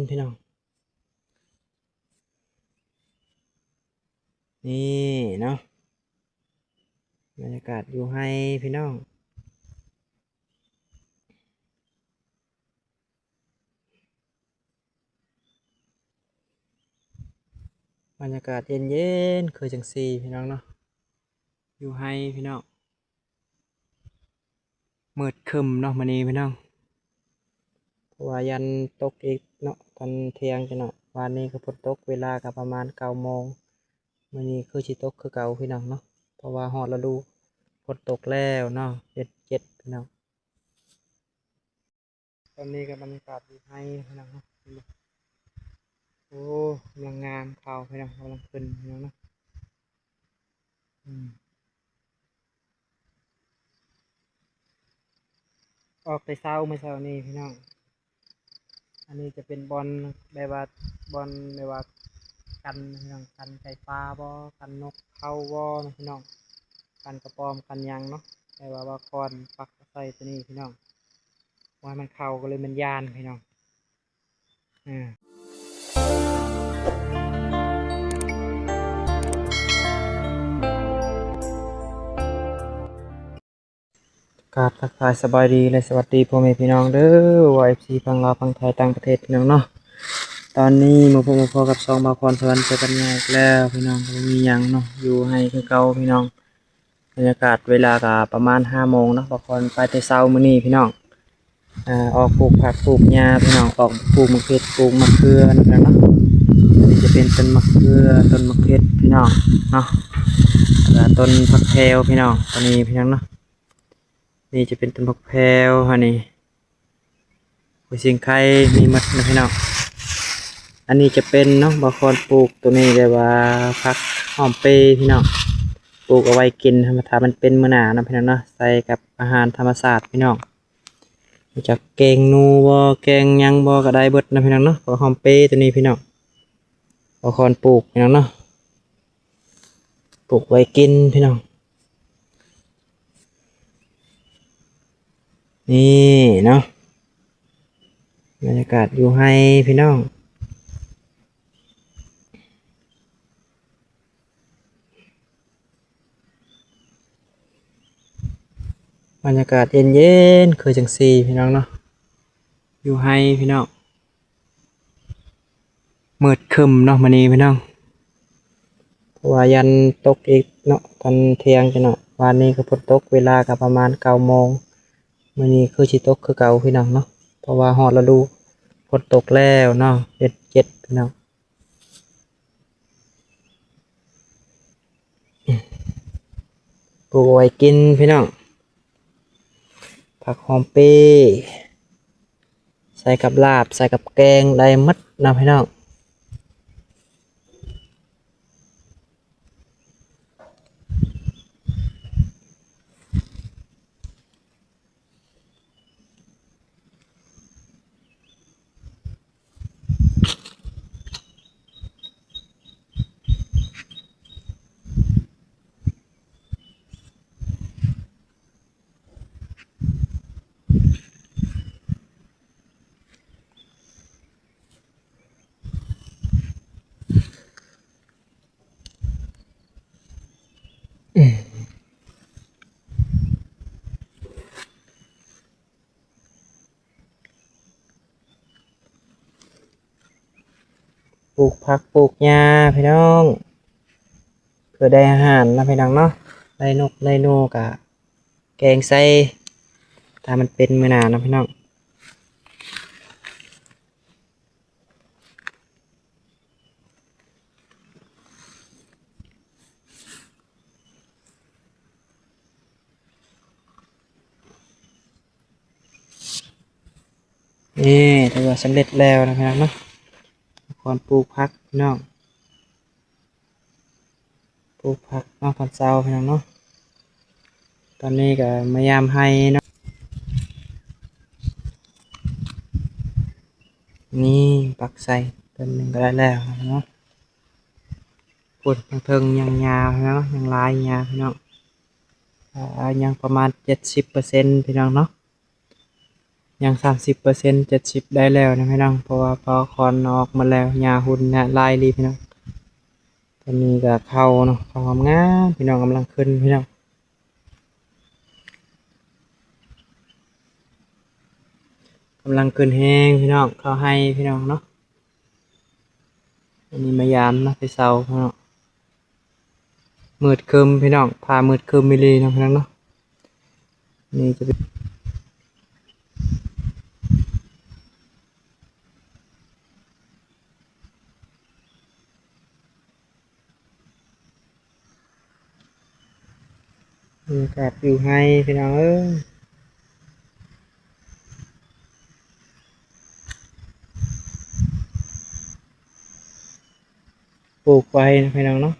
ພີ່ນ້ອງ ນີ້ເນາະ ບັນຍາກາດຢູ່ໄຮ່ພີ່ນ້ອງ. ບັນຍາກາດເຢັນໆ ຄືຈັ່ງຊີ້ພີ່ນ້ອງເນາະ ຢູ່ໄຮ່ພີ່ນ້ອງ. ມືດຄຶ້ມເນາະມື້ນີ້ພີ່ນ້ອງ ເພາະວ່າຢ້ານຕົກອີກເນາະ ຕອນທ່ຽງຈັ່ງເນາະ. ວານນີ້ກໍຝົນຕົກ ເວລາກໍປະມານເກົ້າໂມງ ມື້ນີ້ຄືຊິຕົກຄືເກົ່າພີ່ນ້ອງເນາະ ເພາະວ່າຮອດລະດູຝົນຕົກແລ້ວເນາະ ເດືອນເຈັດພີ່ນ້ອງ. ຕອນນີ້ກໍບັນຍາກາດຢູ່ໄຮ່ພີ່ນ້ອງເນາະ ເຫັນບໍ່? ໂອ້ ກຳລັງງາມ ເຂົ້າພີ່ນ້ອງ ກຳລັງຂຶ້ນພີ່ນ້ອງເນາະ. ອືມ ອອກແຕ່ເຊົ້າ ມື້ເຊົ້ານີ້ພີ່ນ້ອງ. ອັນນີ້ຈະເປັນບ່ອນແບບວ່າ ບ່ອນແບບວ່າກັນພີ່ນ້ອງ ກັນໄກ່ປ່າບໍ ກັນນົກເຂົ້າບໍນະພີ່ນ້ອງ ກັນກະປອມກັນຫຍັງເນາະ. ແບບວ່າ ວ່າຄອນປັກໃສ່ຕົວນີ້ພີ່ນ້ອງ ບໍ່ໃຫ້ມັນເຂົ້າ ກໍເລີຍແມ່ນຢ້ານພີ່ນ້ອງ. ອາ ກາບທັກທາຍສະບາຍດີ ແລະ ສະຫວັດດີພໍ່ແມ່ພີ່ນ້ອງເດີ ວ່າ ເອັຟຊີ ຝັ່ງລາວ ຝັ່ງໄທ ຕ່າງປະເທດພີ່ນ້ອງເນາະ. ຕອນນີ້ມາພົບມາພໍ້ກັບຊ່ອງບ່າວຄອນສະຫວັນ ເຈີກັນອີກແລ້ວພີ່ນ້ອງ. ກໍບໍ່ມີຫຍັງເນາະ ຢູ່ໄຮ່ຄືເກົ່າພີ່ນ້ອງ. ບັນຍາກາດເວລາກໍປະມານຫ້າໂມງເນາະ ບ່າວຄອນໄປແຕ່ເຊົ້າມື້ນີ້ພີ່ນ້ອງ. ອາ ອອກປູກຜັກປູກຫຍ້າພີ່ນ້ອງ ອອກປູກໝາກເຜັດ ປູກໝາກເຂືອນະພີ່ນ້ອງເນາະ. ອັນນີ້ຈະເປັນຕົ້ນໝາກເຂືອ ຕົ້ນໝາກເຜັດພີ່ນ້ອງເນາະ ແລ້ວກໍຕົ້ນຜັກແພວພີ່ນ້ອງ ຕົວນີ້ພີ່ນ້ອງເນາະ. ນີ້ຈະເປັນຕົ້ນຜັກແພວຫັ້ນນີ້ ຫົວຊິງໄຄ ມີໝົດນະພີ່ນ້ອງ. ອັນນີ້ຈະເປັນເນາະ ບ່າວຄອນປູກຕົວນີ້ ແບບວ່າຜັກຫອມເປພີ່ນ້ອງ ປູກເອົາໄວ້ກິນ ຖ້າມັນເປັນມື້ໜ້າເນາະພີ່ນ້ອງເນາະ ໃສ່ກັບອາຫານທຳມະຊາດພີ່ນ້ອງ. ຈະແກງໜູບໍ ແກງຫຍັງບໍ ກໍໄດ້ເບິດນະພີ່ນ້ອງເນາະ. ຜັກຫອມເປຕົວນີ້ພີ່ນ້ອງ ບ່າວຄອນປູກພີ່ນ້ອງເນາະ ປູກໄວ້ກິນພີ່ນ້ອງ. ນີ້ເນາະ ບັນຍາກາດຢູ່ໄຮ່ພີ່ນ້ອງ. ບັນຍາກາດເຢັນໆ ຄືຈັ່ງຊີ້ພີ່ນ້ອງເນາະ ຢູ່ໄຮ່ພີ່ນ້ອງ. ມືດຄຶ້ມເນາະມື້ນີ້ພີ່ນ້ອງ ເພາະວ່າຢ້ານຕົກອີກເນາະ ຕອນທ່ຽງຈັ່ງເນາະ. ວານນີ້ກໍຝົນຕົກ ເວລາກໍປະມານເກົ້າໂມງ ມື້ນີ້ຄືຊິຕົກຄືເກົ່າພີ່ນ້ອງເນາະ ເພາະວ່າຮອດລະດູຝົນຕົກແລ້ວເນາະ ເດືອນເຈັດພີ່ນ້ອງ. ປູກເອົາໄວ້ກິນພີ່ນ້ອງ ຜັກຫອມເປ ໃສ່ກັບລາບ ໃສ່ກັບແກງໄດ້ໝົດເນາະພີ່ນ້ອງ. ປູກຜັກປູກຫຍ້າພີ່ນ້ອງ ເພື່ອໄດ້ອາຫານນະພີ່ນ້ອງເນາະ. ໄດ້ນົກໄດ້ໜູກະແກງໃສ່ ຖ້າມັນເປັນມື້ໜ້ານະພີ່ນ້ອງ. ນີ້ຖືວ່າສຳເລັດແລ້ວນະພີ່ນ້ອງເນາະ. ກ່ອນປູກຜັກພີ່ນ້ອງ ປູກຜັກເນາະ ຕອນເຊົ້າພີ່ນ້ອງເນາະ. ຕອນນີ້ກໍມາຢາມໄຮ່ເນາະ ນີ້ປັກໃສ່ຕົ້ນໜຶ່ງກໍໄດ້ແລ້ວເນາະ. ພຸ້ນທາງເທິງຍັງຍາວເນາະ ຍັງຫຼາຍຍາວພີ່ນ້ອງ ອາ ຍັງປະມານເຈັດສິບເປີເຊັນພີ່ນ້ອງເນາະ. ຍັງສາມສິບເປີເຊັນ ເຈັດສິບໄດ້ແລ້ວນະພີ່ນ້ອງ ເພາະວ່າເຜົາຄວັນອອກໝົດແລ້ວ ຫຍ້າຮຸ່ນຫຍ້າຫຼາຍອີ່ຫຼີພີ່ນ້ອງ. ຕອນນີ້ກໍເຂົ້າເນາະ ເຂົ້າງາມໆ ພີ່ນ້ອງ ກຳລັງຂຶ້ນພີ່ນ້ອງ ກຳລັງຂຶ້ນແຮງພີ່ນ້ອງ ເຂົ້າໄຮ່ພີ່ນ້ອງເນາະ. ອັນນີ້ມາຢາມເນາະ ໄປເຊົາເນາະ ມືດຄຶ້ມພີ່ນ້ອງ ຟ້າມືດຄຶ້ມອີ່ຫຼີເນາະພີ່ນ້ອງເນາະ. ນີ້ຈະເປັນ ບັນຍາກາດຢູ່ໄຮ່ພີ່ນ້ອງເອີຍ ປູກໄວ້ນະພີ່ນ້ອງເນາະ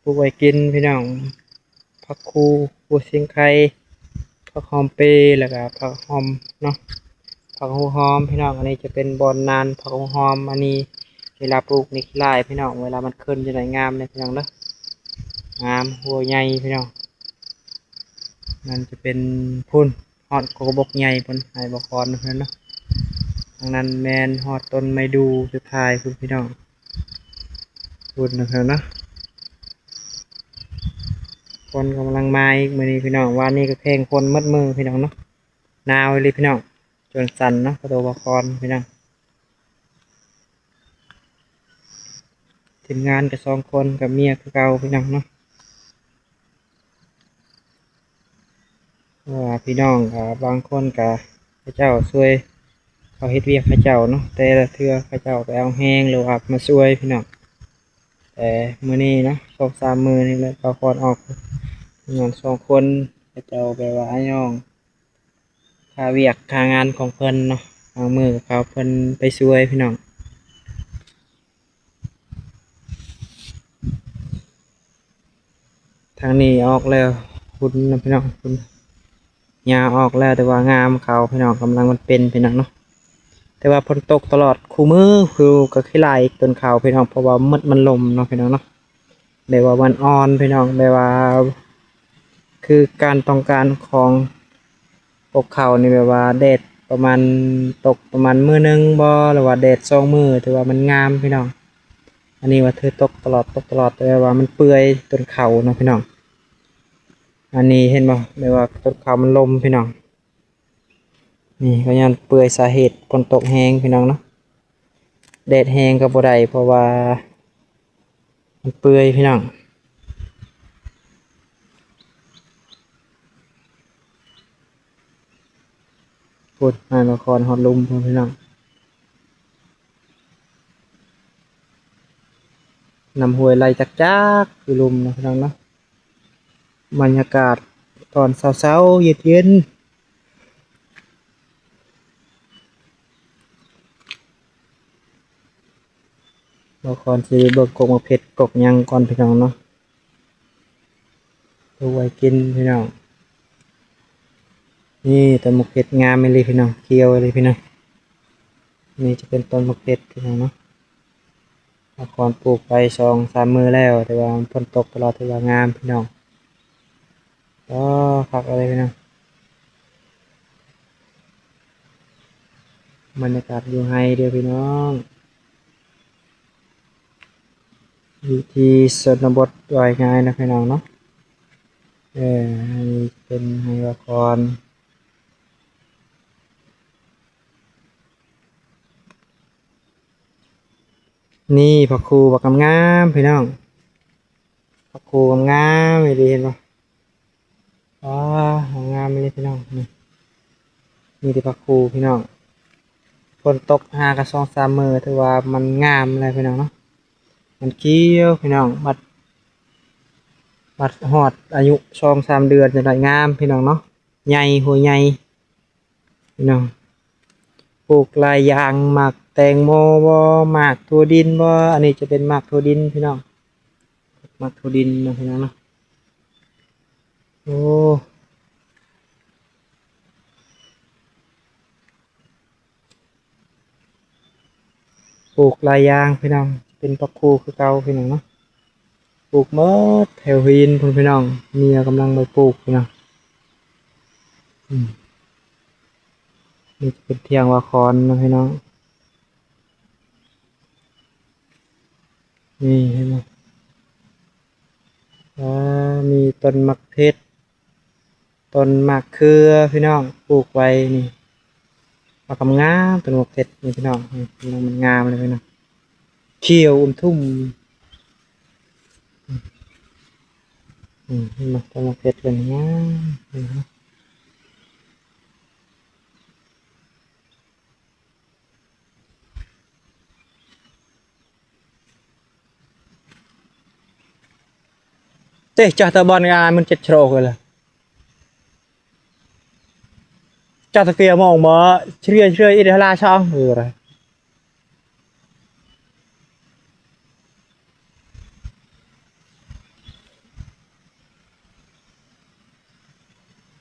ປູກໄວ້ກິນພີ່ນ້ອງ ຜັກຄູ ໂອ້ ຊິງໄຄ ຜັກຫອມເປ ແລ້ວກະຜັກຫອມເນາະ ຜັກຫົວຫອມພີ່ນ້ອງ. ອັນນີ້ຈະເປັນບ່ອນນານຜັກຫົວຫອມ ອັນນີ້ເວລາປູກນີ້ຂີ້ລ້າຍພີ່ນ້ອງ ເວລາມັນຂຶ້ນຈະໄດ້ງາມເດ້ພີ່ນ້ອງເດີ ງາມ ຫົວໃຫຍ່ພີ່ນ້ອງ. ນັ້ນຈະເປັນພຸ້ນ ຮອດກົກກະບົກໃຫຍ່ພຸ້ນ ໄຮ່ບໍ່ຄອນເນາະ ທາງນັ້ນແມ່ນຮອດຕົ້ນໄມ້ດູສຸດທ້າຍພຸ້ນພີ່ນ້ອງ ພຸ້ນນະພີ່ນ້ອງເນາະ. ຄົນກຳລັງມາອີກມື້ນີ້ພີ່ນ້ອງ ວານນີ້ກໍແຂ່ງຄົນໝົດມື້ພີ່ນ້ອງເນາະ ໜາວອີ່ຫຼີພີ່ນ້ອງ ຈົນສັ່ນເນາະ ກະໂຕບໍ່ຄອນພີ່ນ້ອງ. ທີມງານກໍສອງຄົນກັບເມຍຄືເກົ່າພີ່ນ້ອງເນາະ ເພາະວ່າພີ່ນ້ອງກໍບາງຄົນກໍເຂົາເຈົ້າຊ່ວຍ ເຂົາເຮັດວຽກເຂົາເຈົ້າເນາະ ແຕ່ລະເທື່ອເຂົາເຈົ້າໄປເອົາແຮງ ຫຼືວ່າມາຊ່ວຍພີ່ນ້ອງ. ແຕ່ມື້ນີ້ເນາະ ສອງສາມມື້ນີ້ແຫຼະ ເຂົາຄອນອອກ ທີມງານສອງຄົນ ເຂົາເຈົ້າແບບວ່າອ້າຍນ້ອງ ຄ່າວຽກຄ່າງານຂອງເພິ່ນເນາະ ບາງມື້ເຂົາເພິ່ນໄປຊ່ວຍພີ່ນ້ອງ. ທາງນີ້ອອກແລ້ວພຸ້ນນະພີ່ນ້ອງ ພຸ້ນຫຍ້າອອກແລ້ວ ແຕ່ວ່າງາມເຂົ້າພີ່ນ້ອງ ກຳລັງມັນເປັນພີ່ນ້ອງເນາະ. ແຕ່ວ່າຝົນຕົກຕະຫຼອດຄູ່ມື້ ຄືກໍຂີ້ລ້າຍຕົ້ນເຂົ້າພີ່ນ້ອງ ເພາະວ່າມັນ ມັນລົມເນາະພີ່ນ້ອງເນາະ. ແບບວ່າມັນອ່ອນພີ່ນ້ອງ ແບບວ່າຄືການຕ້ອງການຂອງ ອກເຂົ້ານີ້ແບບວ່າແດດປະມານ ຕົກປະມານມື້ໜຶ່ງບໍ່ ຫຼືວ່າແດດສອງມື້ ຖືວ່າມັນງາມພີ່ນ້ອງ. ອັນນີ້ວ່າຖືຕົກຕະຫຼອດ ຕົກຕະຫຼອດ ແຕ່ວ່າມັນເປື່ອຍຕົ້ນເຂົ້າເນາະພີ່ນ້ອງ. ອັນນີ້ເຫັນບໍ່ ແບບວ່າຕົ້ນເຂົ້າມັນລົມພີ່ນ້ອງ. ນີ້ກໍຍ້ອນເປື່ອຍສາເຫດຝົນຕົກແຮງພີ່ນ້ອງເນາະ ແດດແຮງກໍບໍ່ໄດ້ ເພາະວ່າມັນເປື່ອຍພີ່ນ້ອງ. ພຸ້ນ ໄຮ່ມະຄອນຮອດລຸ່ມພຸ້ນພີ່ນ້ອງ ນ້ຳຫ້ວຍໄຫຼຈັກໆ ຢູ່ລຸ່ມເນາະພີ່ນ້ອງເນາະ. ບັນຍາກາດຕອນເຊົ້າໆ ເຢັນໆ ບໍ່ຄອນຊິໄປເບິ່ງກົກໝາກເຜັດກົກຫຍັງກ່ອນພີ່ນ້ອງເນາະ ປູກໄວ້ກິນພີ່ນ້ອງ. ນີ້ຕົ້ນໝາກເຜັດງາມອີ່ຫຼີພີ່ນ້ອງ ຂຽວອີ່ຫຼີພີ່ນ້ອງ. ນີ້ຈະເປັນຕົ້ນໝາກເຜັດພີ່ນ້ອງເນາະ. ມາຄອນປູກໄປສອງສາມມື້ແລ້ວ ແຕ່ວ່າມັນຝົນຕົກຕະຫຼອດ ຖືວ່າງາມພີ່ນ້ອງ. ອໍ ຄັກເລີຍພີ່ນ້ອງ ບັນຍາກາດຢູ່ໄຮ່ເດີ້ພີ່ນ້ອງ. ວິຖີຊົນນະບົດວ່າງ່າຍນະພີ່ນ້ອງເນາະ. ເອີ ອັນນີ້ເປັນໄຮ່ວາຄອນ. ນີ້ຜັກຄູບັກງາມໆ ພີ່ນ້ອງ ຜັກຄູງາມໆ ອີ່ຫຼີ ເຫັນບໍ່? ອໍ ງາມອີ່ຫຼີພີ່ນ້ອງ. ນີ້ ມີແຕ່ຜັກຄູພີ່ນ້ອງ ຝົນຕົກຫາກະສອງສາມມື້ ຖືວ່າມັນງາມແລ້ວພີ່ນ້ອງເນາະ ມັນຂຽວພີ່ນ້ອງ. ບັດ ບັດຮອດອາຍຸສອງສາມເດືອນ ຈັ່ງໄດ້ງາມພີ່ນ້ອງເນາະ ໃຫຍ່ ຫົວໃຫຍ່. ພີ່ນ້ອງ ປູກຫຼາຍຢ່າງ ໝາກແຕງໂມບໍ ໝາກຖົ່ວດິນບໍ. ອັນນີ້ຈະເປັນໝາກຖົ່ວດິນພີ່ນ້ອງ ໝາກຖົ່ວດິນເນາະພີ່ນ້ອງເນາະ. ໂອ້ ປູກຫຼາຍຢ່າງພີ່ນ້ອງ ເປັນຜັກຄູຄືເກົ່າພີ່ນ້ອງເນາະ. ປູກໝົດແຖວຫີນພຸ້ນພີ່ນ້ອງ ເມຍກຳລັງໄປປູກພີ່ນ້ອງ. ອືມ ນີ້ຈະເປັນຖຽງບ່າວຄອນເນາະພີ່ນ້ອງ. ນີ້ເຫັນບໍ່? ອ່າ ມີຕົ້ນໝາກເຜັດ ຕົ້ນໝາກເຂືອພີ່ນ້ອງ ປູກໄວ້ນີ້ ອອກງາມໆ ຕົ້ນໝາກເຜັດນີ້ພີ່ນ້ອງ. ນີ້ ກຳລັງມັນງາມເລີຍພີ່ນ້ອງ ຂຽວອຸ່ມທຸ່ມ. ອືມ ເຫັນບໍ່? ຕົ້ນໝາກເຜັດເພິ່ນງາມ ເຫັນບໍ່? ເຕະຈາຕະບອນອາ ມັນເຈັດໂຊກເລີຍ ຈາຕະເກຍມອງບໍ່ ເຊຍເຊຍ ອິດຮະລາຊ່ອງເອີ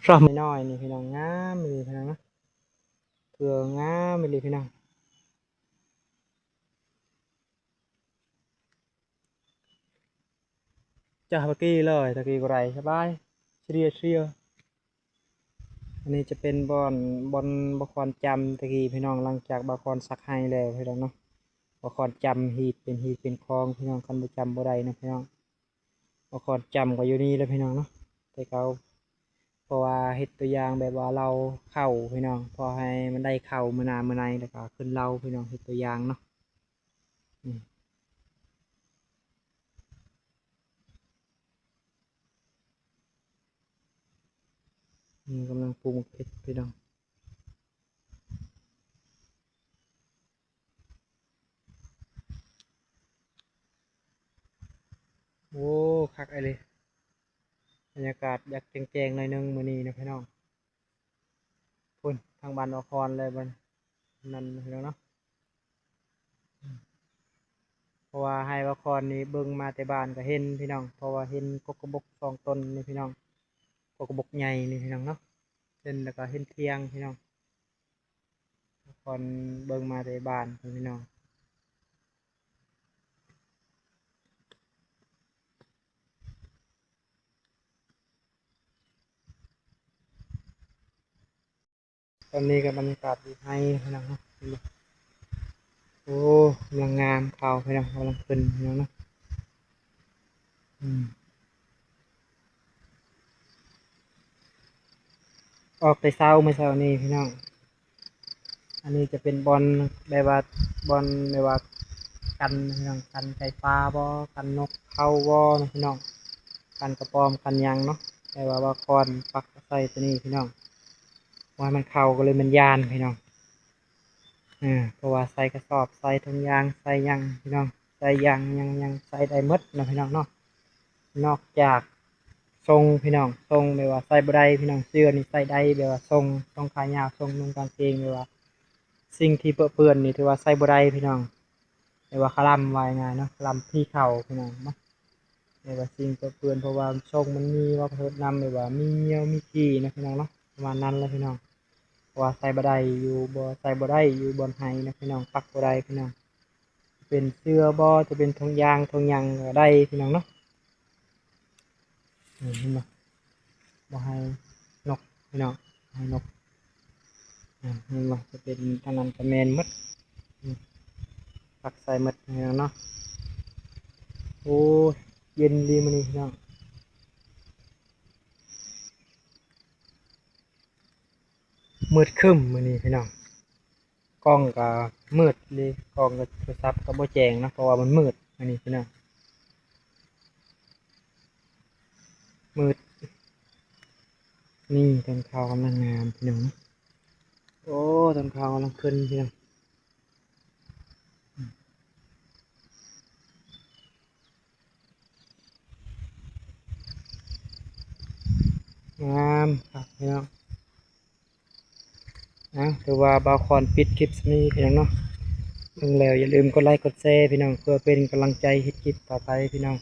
ຊອກນ້ອຍໆ ນີ້ພີ່ນ້ອງ ງາມອີ່ຫຼີພີ່ນ້ອງເນາະ ເຂືອງາມອີ່ຫຼີພີ່ນ້ອງ. ຈາກຕະກີ້ເລີຍ ຕະກີ້ກໍໄດ້ສະບາຍ ເຊຍເຊຍ. ອັນນີ້ຈະເປັນບ່ອນ ບ່ອນບ່າວຄອນຈຳຕະກີ້ພີ່ນ້ອງ ຫຼັງຈາກບ່າວຄອນສັກໄຮ່ແລ້ວພີ່ນ້ອງເນາະ ບ່າວຄອນຈຳຮີດເປັນຮີດເປັນຄອງພີ່ນ້ອງ ຄັນບໍ່ຈຳບໍ່ໄດ້ນະພີ່ນ້ອງ. ບ່າວຄອນຈຳກໍຢູ່ນີ້ແຫຼະພີ່ນ້ອງເນາະ ແຕ່ເກົ່າ ເພາະວ່າເຮັດຕົວຢ່າງແບບວ່າເລົ່າເຂົ້າພີ່ນ້ອງ ເພື່ອໃຫ້ມັນໄດ້ເຂົ້າມື້ໜ້າມື້ໃນ ແລ້ວກໍຂຶ້ນເລົ່າພີ່ນ້ອງ ເຮັດຕົວຢ່າງເນາະ. ອືມ ນີ້ກຳລັງປູກໝາກເຜັດພີ່ນ້ອງ. ໂອ້ ຄັກອີ່ຫຼີ ບັນຍາກາດຢາກແຈ້ງໆ ໜ້ອຍໜຶ່ງມື້ນີ້ນະພີ່ນ້ອງ. ພຸ້ນ ທາງບ້ານບ່າວຄອນແລ້ວ ນັ້ນພີ່ນ້ອງເນາະ ເພາະວ່າໄຮ່ບ່າວຄອນນີ້ເບິ່ງມາແຕ່ບ້ານກໍເຫັນພີ່ນ້ອງ ເພາະວ່າເຫັນກົກກະບົກສອງຕົ້ນນີ້ພີ່ນ້ອງ ກົກກະບົກໃຫຍ່ນີ້ພີ່ນ້ອງເນາະ ເຫັນ ແລ້ວກໍເຫັນຖຽງພີ່ນ້ອງ. ຄອນເບິ່ງມາແຕ່ບ້ານພຸ້ນພີ່ນ້ອງ. ຕອນນີ້ກໍບັນຍາກາດຢູ່ໄຮ່ພີ່ນ້ອງເນາະ ເຫັນບໍ່? ໂອ້ ກຳລັງງາມ ເຂົ້າພີ່ນ້ອງ ກຳລັງຂຶ້ນພີ່ນ້ອງເນາະ. ອືມ ອອກແຕ່ເຊົ້າ ມື້ເຊົ້ານີ້ພີ່ນ້ອງ. ອັນນີ້ຈະເປັນບ່ອນແບບວ່າ ບ່ອນແບບວ່າກັນພີ່ນ້ອງ ກັນໄກ່ປ່າບໍ ກັນນົກເຂົ້າບໍນະພີ່ນ້ອງ ກັນກະປອມ ກັນຫຍັງເນາະ. ແຕ່ວ່າບ່າວຄອນປັກໃສ່ຕົວນີ້ພີ່ນ້ອງ ບໍ່ໃຫ້ມັນເຂົ້າ ກໍເລີຍມັນຢ້ານພີ່ນ້ອງ. ເອີ ເພາະວ່າໃສ່ກະສອບ ໃສ່ຖົງຢາງ ໃສ່ຫຍັງພີ່ນ້ອງ ໃສ່ຢາງຫຍັງໆ ໃສ່ໄດ້ໝົດເນາະພີ່ນ້ອງເນາະ. ນອກຈາກຊົງພີ່ນ້ອງ ຊົງແບບວ່າໃສ່ບໍ່ໄດ້ພີ່ນ້ອງ. ເສື້ອນີ້ໃສ່ໄດ້ ແບບວ່າຊົງ ຊົງຂາຍາວ ຊົງນຸ່ງກາງເກງ ແບບວ່າສິ່ງທີ່ເປິເປື້ອນນີ້ຖືວ່າໃສ່ບໍ່ໄດ້ພີ່ນ້ອງ. ແບບວ່າຄະລຳ ວ່າງ່າຍໆເນາະ ຄະລຳຜີເຂົ້າພີ່ນ້ອງເນາະ. ແບບວ່າສິ່ງເປິເປື້ອນ ເພາະວ່າຊົງມັນມີເວົ້າຂະທົບນຳ ແບບວ່າມີງຽວມີຂີ້ນະພີ່ນ້ອງເນາະ ປະມານນັ້ນແຫຼະພີ່ນ້ອງ. ເພາະວ່າໃສ່ບໍ່ໄດ້ຢູ່ ບໍ່ ໃສ່ບໍ່ໄດ້ຢູ່ບ່ອນໄຮ່ນະພີ່ນ້ອງ ປັກບໍ່ໄດ້ພີ່ນ້ອງ. ເປັນເສື້ອບໍ ຈະເປັນຖົງຢາງຖົງຫຍັງກໍໄດ້ພີ່ນ້ອງເນາະ. ເຫັນບໍ່? ບໍ່ໃຫ້ນົກພີ່ນ້ອງ ໃຫ້ນົກ ເຫັນບໍ່? ຈະເປັນທາງນັ້ນກໍແມ່ນໝົດ ປັກໃສ່ໝົດພີ່ນ້ອງເນາະ. ໂອ້ຍ ເຢັນດີມື້ນີ້ພີ່ນ້ອງ ມືດຄຶ້ມມື້ນີ້ພີ່ນ້ອງ. ກ້ອງກໍມືດເດ ກ້ອງກັບໂທລະສັບກໍບໍ່ແຈ້ງເນາະ ເພາະວ່າມັນມືດອັນນີ້ພີ່ນ້ອງ ມືດ. ນີ້ຕົ້ນເຂົ້າກຳລັງງາມພີ່ນ້ອງ ໂອ້ ຕົ້ນເຂົ້າກຳລັງຂຶ້ນພີ່ນ້ອງ ງາມຄັກພີ່ນ້ອງ. ອ່າ ຖືວ່າບ່າວຄອນປິດຄລິບສ່ຳນີ້ພີ່ນ້ອງເນາະ. ເບິ່ງແລ້ວຢ່າລືມກົດໄລກົດແຊພີ່ນ້ອງ ເພື່ອເປັນກຳລັງໃຈເຮັດຄລິບຕໍ່ໄປພີ່ນ້ອງ.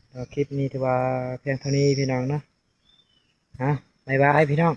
ແລ້ວຄລິບນີ້ຖືວ່າພຽງເທົ່ານີ້ພີ່ນ້ອງເນາະ. ອ່າ ບາຍບາຍພີ່ນ້ອງ.